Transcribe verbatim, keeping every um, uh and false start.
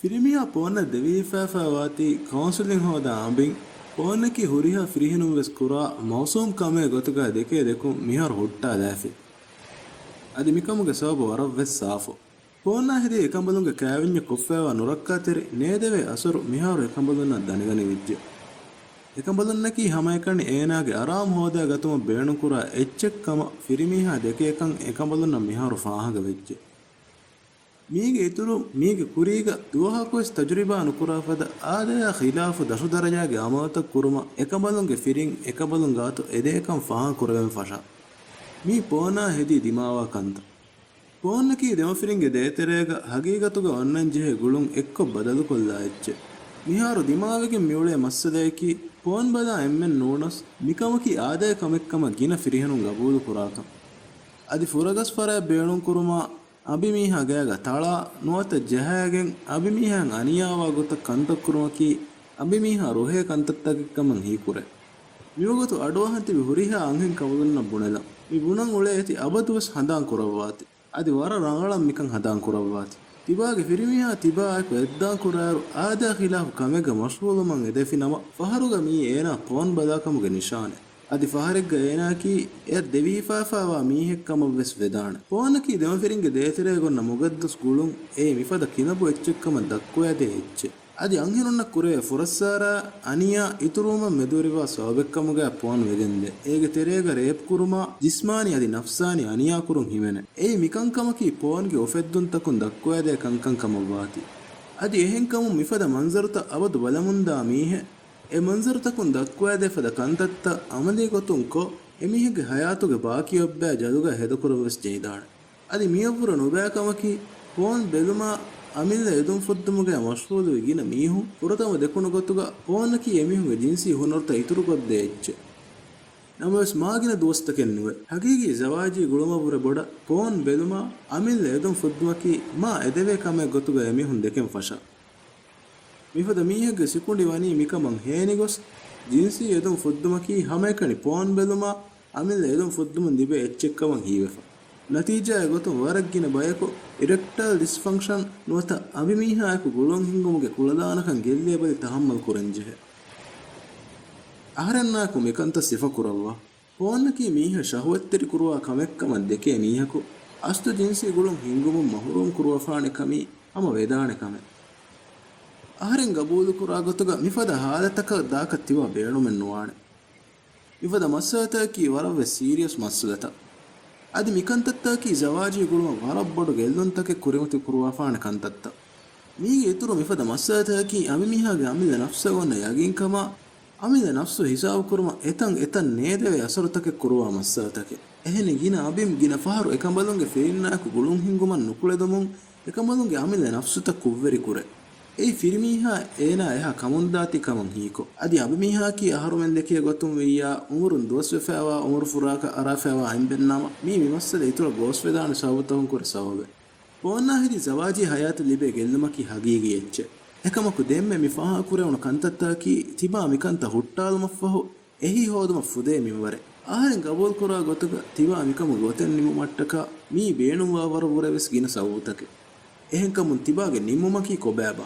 ފިރިމީހާ ޕޯނަށް ދެވިހިފައިފައިވާތީ ކައުންސެލިން ހޯދާ އަނބިން، ޕޯނަކީ ހުރިހާ ފިރިހެނުން ވެސް ކުރާ މައުސޫމް ކަމެއް ގޮތުގައި ދެކޭ ދެކުން މިހާރު ހުއްޓާލައިފި. އަދި މިކަމުގެ ސަބަބު ވަރަށް ވެސް ސާފު. ޕޯނާ ހެދީ އެކަނބަލުންގެ ކާވެންޏަށް ކޮށްފައިވާ ނުރައްކާތެރި ނޭދެވޭ އަސަރު މިހާރު އެކަނބަލުންނަށް ދަނިގަނެވިއްޖެ. އެކަނބަލުންނަކީ ހަމައެކަނި އޭނާގެ އަރާމު ހޯދާ ގަތުމަށް ބޭނުންކުރާ އެއްޗެއް ކަމަށް ފިރިމީހާ ދެކޭކަން އެކަނބަލުންނަށް މިހާރު ފާހަގަވެއްޖެ. މީގެ އިތުރުން މީގެ ކުރީގަ ދުވަހަކުވެސް ތަޖުރިބާ ނުކުރާ ފަދަ އާދަޔާ ޚިލާފު ދަށުދަރަޖާގެ އަމަލުތައް ކުރުމަށް އެކަނބަލުންގެ ފިރިން އެކަނބަލުން ގާތު އެދޭކަން ފާހަގަކުރެވެން ފަށާ. މީ ޕޯނާ ހެދީ ދިމާވާ ކަންތައް. ޕޯނަކީ ދެމަފިރިންގެ ދޭތެރޭގަ ހަގީގަތުގަ އޮންނަން ޖެހޭ ގުޅުން އެއްކޮށް ބަދަލުކޮށްލާ އެއްޗެއް. މިހާރު ދިމާވެގެން މިއުޅޭ މައްސަލަޔަކީ ޕޯން ބަލާ އެންމެން ނޫނަސް މިކަމަކީ އާދަޔަ ކަމެއްކަމަށް ގިނަ ފިރިހެނުން ގަބޫލުކުރާކަން. އަދި ފުރަގަސް ފަރާތް ބޭނުންކުރުމާ، އަނބިމީހާ ގަޔަގަ ތަޅާ ނުވަތަ ޖަހައިގެން އަނބިމީހާއަށް އަނިޔާވާ ގޮތަށް ކަންތައްކުރުމަކީ އަނބިމީހާ ރުހޭ ކަންތައްތަކެއްކަމަށް ހީކުރޭ. މިވަގުތު އަޑުއަހަން ތިބި ހުރިހާ އަންހެން ކަނބަލުންނަށް ބުނެލަން. މި ބުނަން އުޅޭ އެތި އަބަދުވެސް ހަނދާން ކުރައްވާތި. އަދި ވަރަށް ރަނގަޅަށް މިކަން ހަނދާން ކުރައްވާތި. ތިބާގެ ފިރިމީހާ ތިބާއެކު އެއްދާން ކުރާއިރު އާދަޔާ ޚިލާފު ކަމެއްގަ މަޝްޣޫލުވުމަށް އެދެފި ނަމަ، ފަހަރުގަ މީ އޭނާ ޕޯން ބަލާކަމުގެ ނިޝާނެއް. އަދި ފަހަރެއްގަ އޭނާއަކީ އެއަށް ދެވިހިފައިފައިވާ މީހެއްކަމަށްވެސް ވެދާނެ. ޕޯނަކީ ދެމަފިރިންގެ ދޭތެރޭގަ އޮންނަ މުގައްދަސް ގުޅުން. އެއީ މިފަދަ ކިލަބު އެއްޗެއްކަމަށް ދައްކުވައިދޭ އެއްޗެއް. އަދި އަންހެނުންނަށް ކުރެވޭ ފުރައްސާރާ އަނިޔާ އިތުރުވުމަށް މެދުވެރިވާ ސަބަބެއްކަމުގައި ޕޯން ވެގެންދޭ. އޭގެ ތެރޭގަ ރޭޕް ކުރުމާ، ޖިސްމާނީ އަދި ނަފްސާނީ އަނިޔާކުރުން ހިމެނޭ. އެއީ މިކަންކަމަކީ ޕޯންގެ އުފެއްދުންތަކުން ދައްކުވައިދޭ ކަންކަން ކަމަށްވާތީ. އަދި އެހެންކަމުން މިފަދަ މަންޒަރުތައް އަބަދު ބަލަމުންދާ މީހެއް، އެ މަންޒަރުތަކުން ދައްކުވައިދޭ ފަދަ ކަންތައްތައް އަމަލީ ގޮތުން ކޮށް، އެމީހެއްގެ ހަޔާތުގެ ބާކީ އޮއްބާ ޖަލުގަ ހޭދަކުރަން ވެސް ޖެހިދާނެ. އަދި މިއަށްވުރެ ނުބައިކަމަކީ، ޕޯން ބެލުމާ އަމިއްލަ އެދުން ފުއްދުމުގައި މަޝްޣޫލުވި ގިނަ މީހުން ފުރަތަމަ ދެކުނު ގޮތުގަ ޕޯނަކީ އެމީހުންގެ ޖިންސީ ހުނަރުތައް އިތުރުކޮށްދޭ އެއްޗެއް. ނަމަވެސް މާގިނަ ދުވަސްތަކެއް ނުވެ، ހަގީގީ ޒަވާޖީ ގުޅުމަށްވުރެ ބޮޑަށް ޕޯން ބެލުމާ އަމިއްލަ އެދުން ފުއްދުމަކީ މާ އެދެވޭ ކަމެއް ގޮތުގަ އެމީހުން ދެކެން ފަށާ. މިފަދަ މީހެއްގެ ސިކުނޑި ވަނީ މިކަމަށް ހޭނިގޮސް، ޖިންސީ އެދުން ފުއްދުމަކީ ހަމައެކަނި ޕޯން ބެލުމާ އަމިއްލަ އެދުން ފުއްދުމުން ލިބޭ އެއްޗެއްކަމަށް ހީވެފަ. ނަތީޖާއެއް ގޮތުން ވަރަށް ގިނަ ބަޔަކު އިރެކްޓައިލް ޑިސްފަންކްޝަން ނުވަތަ އަނބިމީހާއެކު ގުޅުން ހިންގުމުގެ ކުޅަދާނަކަން ގެއްލޭ ބަލި ތަހައްމަލް ކުރަންޖެހޭ. އަހަރެންނާއެކު މިކަންތައް ސިފަކުރައްވާ. ޕޯނަކީ މީހެއް ޝަހުވަތްތެރި ކުރުވާ ކަމެއްކަމަށް ދެކޭ މީހަކު އަސްލު ޖިންސީ ގުޅުން ހިންގުމުން މަހުރޫމް ކުރުވާފާނެ ކަމީ ހަމަ ވެދާނެ ކަމެއް. އަހަރެން ގަބޫލުކުރާ ގޮތުގަ މިފަދަ ހާލަތަކަށް ދާކަށް ތިބާ ބޭނުމެއް ނުވާނެ. މިފަދަ މައްސަލަތަކަކީ ވަރަށްވެސް ސީރިއަސް މައްސަލަތައް. އަދި މިކަންތައްތަކަކީ ޒަވާޖީ ގުޅުމަށް ވަރަށް ބޮޑު ގެއްލުންތަކެއް ކުރިމަތި ކުރުވާފާނެ ކަންތައްތައް. މީގެ އިތުރު މިފަދަ މައްސަލަތަކަކީ އަނބިމީހާގެ އަމިއްލަ ނަފްސަށް އޮންނަ ޔަގީންކަމާ، އަމިއްލަ ނަފްސު ހިސާބުކުރުމަށް އެތަން އެތަން ނޭދެވޭ އަސަރުތަކެއް ކުރުވާ މައްސަލަތަކެއް. އެހެނީ ގިނަ އަނބިން ގިނަ ފަހަރު އެކަނބަލުންގެ ފިރިންނާއެކު ގުޅުން ހިންގުމަށް ނުކުޅެދުމުން އެކަނބަލުންގެ އަމިއްލަ ނަފްސުތައް ކުށްވެރި ކުރޭ. އެއީ ފިރިމީހާ އޭނާ އެހާ ކަމުންދާތީ ކަމަށް ހީކޮށް. އަދި އަނބިމީހާއަކީ އަހަރުމެން ދެކޭ ގޮތުން ވިއްޔާ އުމުރުން ދުވަސްވެފައިވާ އުމުރު ފުރާކަށް އަރާފައިވާ އަނބެއް ނަމަ، މީ މިމައްސަލަ އިތުރަށް ގޯސްވެދާނެ ސަބަބުތަކުން ކުރެ ސަބަބެއް. ޕޯންއާ ހެދި ޒަވާޖީ ހަޔާތެއް ލިބޭ ގެއްލުމަކީ ހަގީގީ އެއްޗެއް. އެކަމަކު ދެންމެ މި ފާހަގަކުރެވުނު ކަންތައްތަކަކީ ތިބާ މިކަންތައް ހުއްޓާލުމަށްފަހު އެހީ ހޯދުމަށް ފުދޭ މިންވަރެއް. އަހަރެން ގަބޫލުކުރާ ގޮތުގަ ތިބާ މިކަމުގެ ގޮތެއް ނިމުމަށްޓަކާ މީ ބޭނުންވާ ވަރަށްވުރެ ވެސް ގިނަ ސަބަބުތަކެއް. އެހެންކަމުން ތިބާގެ ނިންމުމަކީ ކޮބާބާ؟